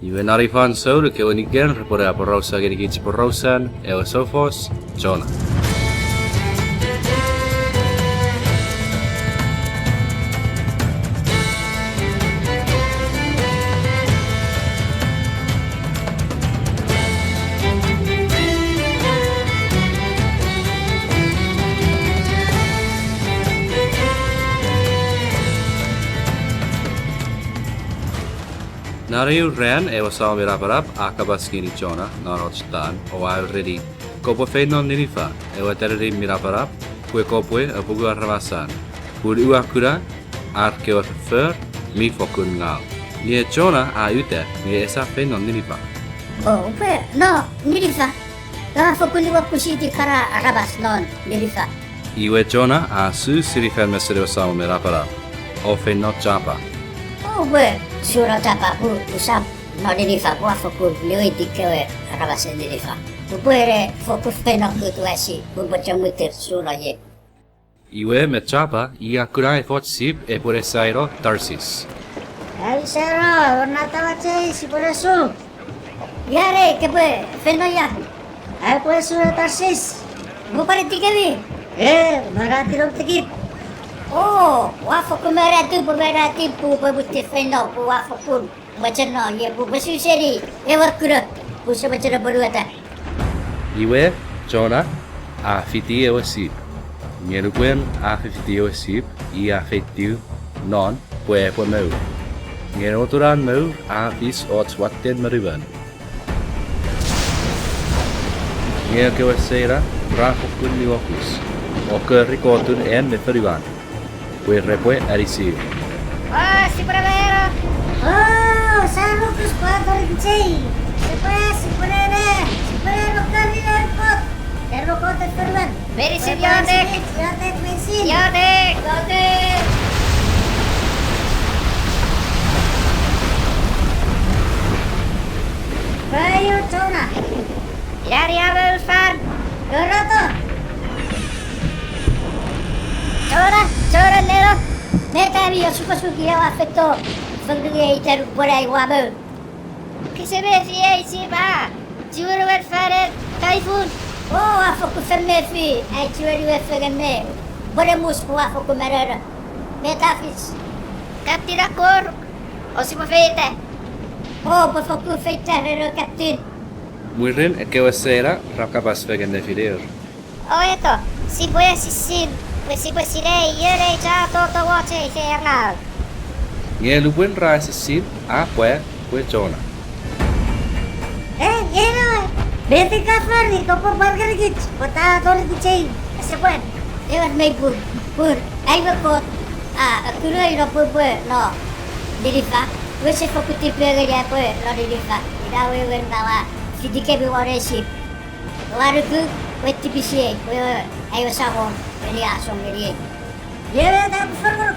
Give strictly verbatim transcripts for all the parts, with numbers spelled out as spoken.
Iwe non ei fansoun ekkewe nikken repwene aporausa ngenikich porausan ewe soufos Jona. Non eu ran ewe Samon mi Napanap a kapas ngeni Jona non och tan o a ereni, kopwe feino Ninifa, ewe teninimw mi napanap, pwe kopwe apungu aramasan, pun ua kuna ar kewe foffor mi fokkun ngaw. Nge Jona a uta nge esap feino Ninifa. O, upwe no Ninifa, ua fokkun niwokusiti kana aramas non Ninifa. Iwe Jona a su sinifan mesen ewe Samon mi Napanap o feino Joppa. Upwe suno Joppa pun usap no Ninifa pwe ua fokkun niwiti kewe aramasen Ninifa. Upwe ne fokkun feino kut wasi pun upwe chok mwitir suno ie. Iwe me Joppa i a kuna efoch sip epwene saino Tarsis. Ai seno, onnatawachei sipwene su. Iare kepwe feino ia? Aipwe su Tarsis. Upwe pwan etikemi? E, marati nom tikip. O, ua fokkun marati, upwe marati pwe upwe mwitir feino pwe ua fokkun mochen no ie pwe upwe su seni ewe kuno pwe use mochen apwonueta. Iwe, Jona a fiti ewe sip. Nge nupwen a fefiti ewe sip, i a feitiw non pwe epwe mour. Nge non otun an mour a fis och watten monumon. Nge ekkewe seina ra fokkun niwokus o kori kotun an me fonuan pwe repwe anisiw. O, sipwene mano. O, sa nuokus pwe a tori kichei. Sipwe, sipwene ne, sipwene ne kori an Kot, an Kot fonuan. Meinisin iotek. Iotek meinisin. Iotek. Iotek. Raio Jona. Ina ia mour fan. Noroto. Jona, Jona neno. Met ami osukosuk ia ua feito fengen nge iten upwene ai ua mour? Kese mefi ai sip a chiwen uwen fan en kaifun. O, ua fokkun fen mefi ai chiwen uwen fengen me pwene mus pwe ua fokkun manono. Met a fis? Captain a koruk, o sipwe feita. O, pwe fokkun feita ren ewe captain. Mwirin ekkewe seina ra kapas fengen nefiner. O eto, sipwe esisin pwe sipwe sinei ion ei chon totowoch ei feiengaw. Nge nupwen ra esisin a pwa pwe Jona. E, eno, met ka fori, kopwe pwar ngenikich pwata a tori kichei? Ese pwan. Ewer mei pun, pun ai we Kot a akunoi nupwen epwe no Ninifa, iwe ese fokkun tipeeu ngeni an epwe no Ninifa. Ina wewen ua fitikemi won ei sip. Ua nuku pwe tipisiei pwe ai we Samon eni a song ngeniei. Iwe ta pwe foffor ngonuk.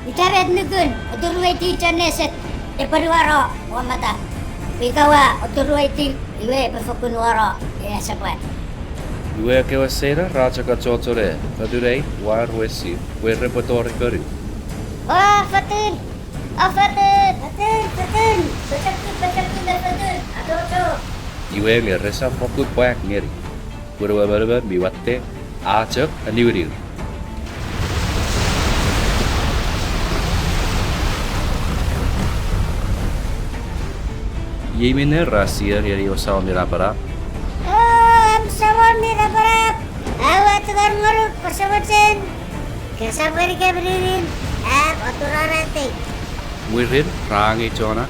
Ita met nukun, oturueiti chon neset epwe nuano won matau. Ika ua oturueiti, iwe epwe fokkun nuano, e, ese pwan. Iwe ekkewe seina ra chok achocho ne fotunei war we sip pwe repwe tori fonu. O, fotun! O, fotun! Fotun, fotun! Pochokun, pochokun me fotun! Achocho! Iwe nge resap fokkun pwak ngeni, pun ewe monumon mi watte a chok aniwinir. Iei minne ra sio ngeni ewe Samon mi Napanap. O, am Samon mi Napanap, aua tingor ngonuk pwe ese mochen, kesap ngenikem ninin, am oturara tei. Mwirin ra angei Jona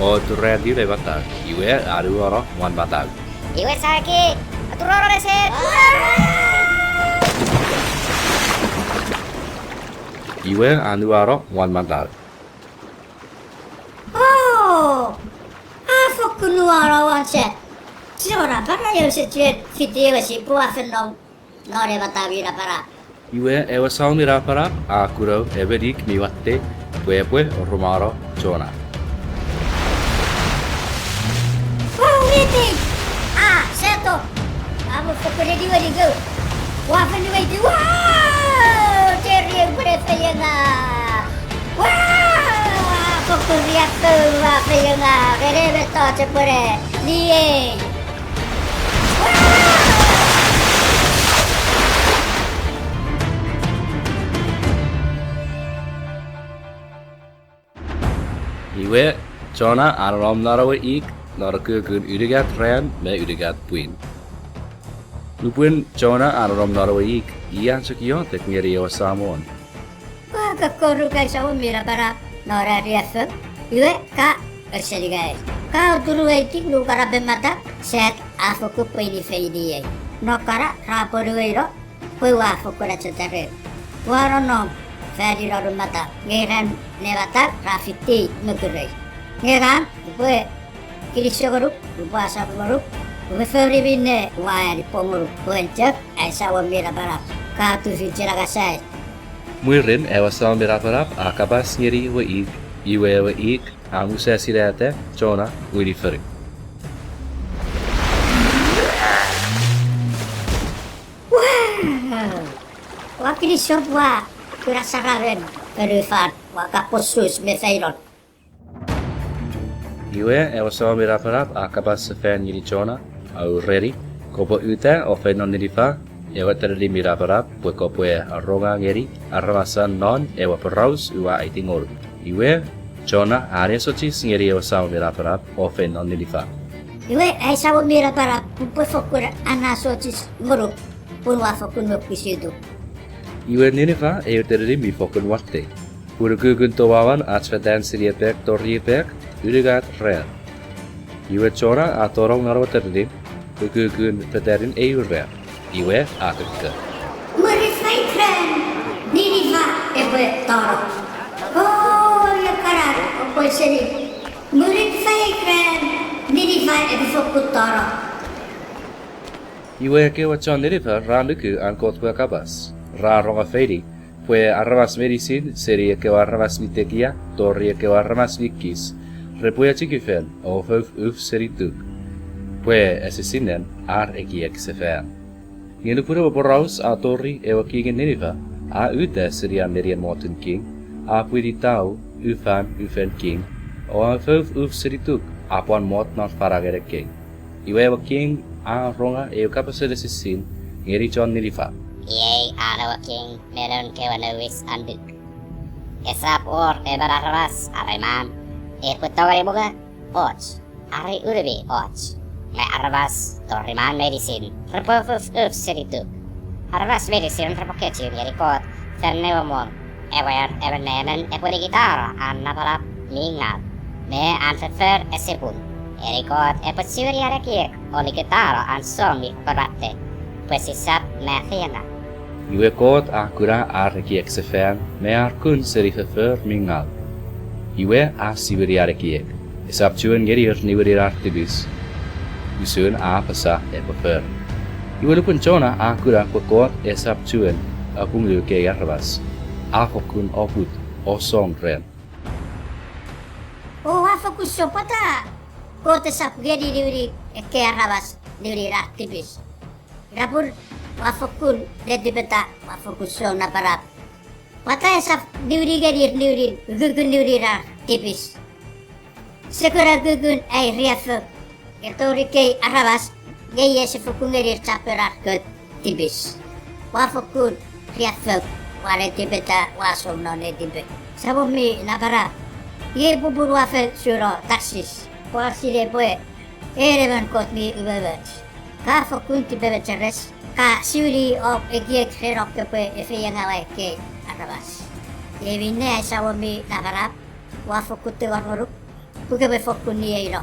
o oturara ne matau, iwe a nuano won matau. Iwe saki, oturara neset. Iwe a nuano won matau. O, a fokkun nuano won set. Jona, pwan use chiwen fiti ewe sip pwe ua fen nom non ewe matau mi napanap. Iwe ewe Samon mi Napanap a kuno emon ik mi watte pwe epwe orumano Jona. Wow, iti! A, seto! Amo fokkun eniwenikou. Ua fen niweiti, wow! Teriei upwene feiengaw! Wow! Fokkun riaffou ua feiengaw! Rene Tochepwene, niei. Iwe, Jona a nonnom non ewe ik non ukukun unungat ran me unungat pwin. Nupwen Jona a nonnom non ewe ik, i a chok iotek ngeni ewe Samon. Ua kokkoruk ai Samon mi napanap non ai riaffou, iwe ka ausening ngeir. Ka oturu ei tik nukanapen matau, sat a fokkun pweini feiniei. Nokkana ra ponueino pwe ua fokkun acheta rer. Ua nonnom fan ino num matau, nge ran ne matau ra fiti mokurei. Nge ngang upwe kinisou ngonuk, upwe asor ngonuk, upwe fori minne ua ani pwon ngonuk, pwe en chok ai Samon mi napanap, ka tufichin angasai. Mwirin ewe Samon mi napanap a kapas ngeni ewe ik, iwe ewe ik a musasinata Jona wini fonu. Ua kinisou pwe ua kuna saramen fonufan, ua kapas sus me feinon. Iwe ewe Samon mi napanap a kapas sefan ngeni Jona, a ureni, kopwe uta o feino Ninifa, ewe teninimw mi napanap, pwe kopwe aronga ngeni aramasan non ewe poraus ua aiti ngonuk. Iwe, Jona a anneasochis ngeni ewe Samon mi napanap o feino Ninifa. Iwe ai Samon mi napanap, upwe fokkun anneasochis ngonuk, pun ua fokkun nuokusiti. Iwe Ninifa eu teninimw mi fokkun watte, pun ukukun towawan ach fetan seni epek tori epek unungat ran. Iwe Jona a tonong non ewe teninimw ukukun fetanin eu ran, iwe a kokko, Mwirin faik ran, Ninifa epwe tonong. O, io kana, oupwe seni. Mwirin faik ran, Ninifa epwe fokkun tonong. Iwe ekkewe chon Ninifa ra nuku an Kot we kapas, ra rongafeini pwe aramas meinisin seni ekkewe aramas mi tekia tori ekkewe aramas mi kis repwe echikifel o fouf uf seni tuk, pwe esisinen ar ekiek sefan. Nge nupwen ewe poraus a tori ewe kingen Ninifa, a uta seni an nenien motun king, a pwinitau ufan ufen king, o a fouf uf seni tuk a pwan mot non fanangen ekkei. Iwe ewe king a ronga eu kapasen esisin ngeni chon Ninifa. Iei an ewe king me noun kewe nouwis annuk. Esap wor emon aramas are man epwe tongeni mongo och are unumi och, nge aramas tori man meinisin repwe fouf uf seni tuk. Aramas meinisin repwe kechiw ngeni Kot fan ewe mong. Ewer, emon me emon epwe nikitano an napanap mi ngau me an foffor ese pung. Eni Kot epwe siwini an ekiek o nikitano an song mi fokkun watte, pwe sisap mafeiengaw. Iwe Kot a kuna ar ekiek sefan me ar kun seni foffor mi ngau. Iwe a siwini ar ekiek, esap chuen ngenir niwinin ar tipis, usun a apasa epwe fori. Iwe nupwen Jona a kuna pwe Kot esap chuen apungu ekkei aramas, a fokkun oput o song ren. O a fokkun sopwota, Kot esap ngeni niwinin ekkei aramas niwinin ar tipis. Ina pun ua fokkun netipeta, ua fokkun song napanap. Pwata esap niwini ngenir niwinin, ukukun niwinin ar tipis? Ese kuna ukukun ai riaffou, nge tori ekkei aramas, nge ese fokkun ngenir chapur ar kot tipis. Ua fokkun riaffou, ua netipeta, ua song non netipei. Samon mi napanap, iei popun ua fen suno Tarsis, pwe ua sinei pwe en emon Kot mi umoumoch. Ka fokkun tipemecheres, ka siwini om ekiek ren om kopwe efeiengawa ekkei aramas. Iei minne ai Samon mi napanap, ua fokkun tingor ngonuk pwe kopwe fokkun nieino.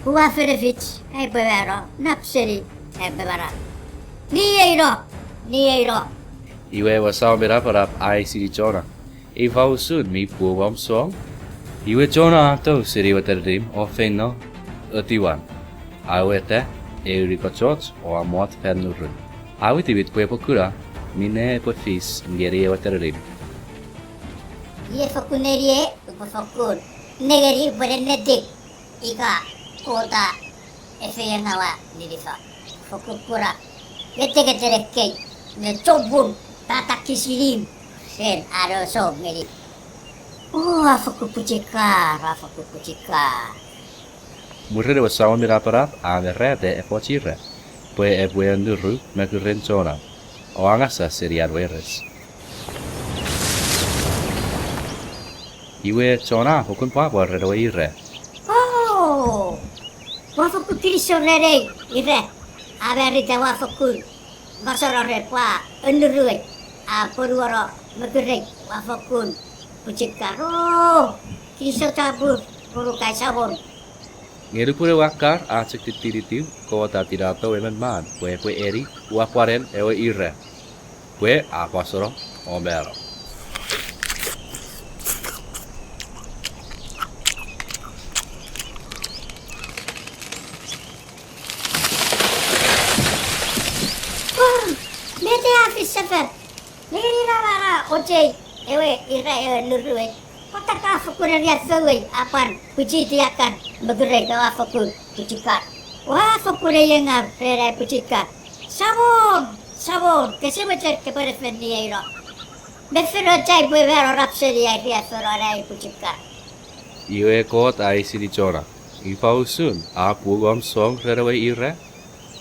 Ua fen efich ai upwe mano nap seni ai upwe manau. Nieino! Nieino! Iwe ewe Samon mi napanap a eisini Jona, ifa usun mi pwuom song? Iwe Jona a tou seni ewe teninimw o feino otiwan. A ueta eu nikochoch o a mot fan nurun. A witiwit pwe epwe kuna minne epwe fis ngeni ewe teninimw. Iei fokkun neniei, upwe fokkun nengeni upwe nennetin ika Kot a efeiengawa Ninifa. Fokkun kuna ngetengetene kei me chopun tatakisinim ren an ewe song ngeni. O, a fokkun pwichikar, a fokkun pwichikar. Mwirin ewe Samon mi Napanap a marata efoch ira, pwe epwe annuru mokuren Jona, o angasa seni an weires. Iwe Jona a fokkun pwapwa ren ewe ira. O, ua fokkun kinisou ren ei ira. A marita, ua fokkun masano ren pwe a annuruei, a ponuono mokurei, ua fokkun pwichikar. O, kinisou chapur, ponukai Samon. Nge nupwen ewe akkar a chok titinitiw, Kot a tinato emon man pwe epwe eni uapwanen ewe ira, pwe a pwasano o mano. Met a fis sefan? Nengeni, ina mwan a ochei ewe ira ewe annuruei, pwata ka fokkun riaffouei a pwan pwichiti akkar mokurei nge ua fokkun pwichikar. Ua fokkun eiengaw ren ai pwichikar. Samon, Samon, kese mochen kopwe ne fen nieino? Me fen ochai pwe mano nap seni ai riaffoun ai pwichikar. Iwe Kot a eisini Jona, ifa usun, a pung om song ren ewe ira?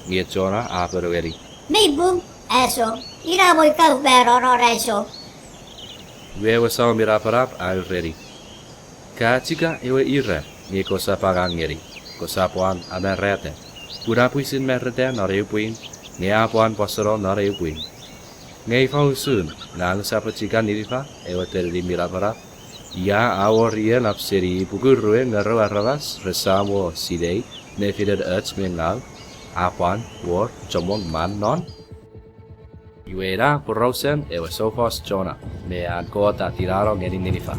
Nge Jona a ponueni, mei pung, ai song, ina mwo ika mano non ai song. Iwe ewe Samon mi Napanap a ureni, ka chika ewe ira, nge kosap angang ngeni, kosap pwan amarata, pun a pwisin mareta non eu pwin, nge a pwan pwasano non eu pwin. Nge ifa usun, ngang usap chika Ninifa ewe tenenimw mi napanap, ia a wor ie nap seni ipuku rue ngerou aramas rese mwo sinei nefinen och me ngaw, a pwan wor chommong man non? Iwe ina porausen ewe soufos Jona me an Kot a tinano ngeni Ninifa.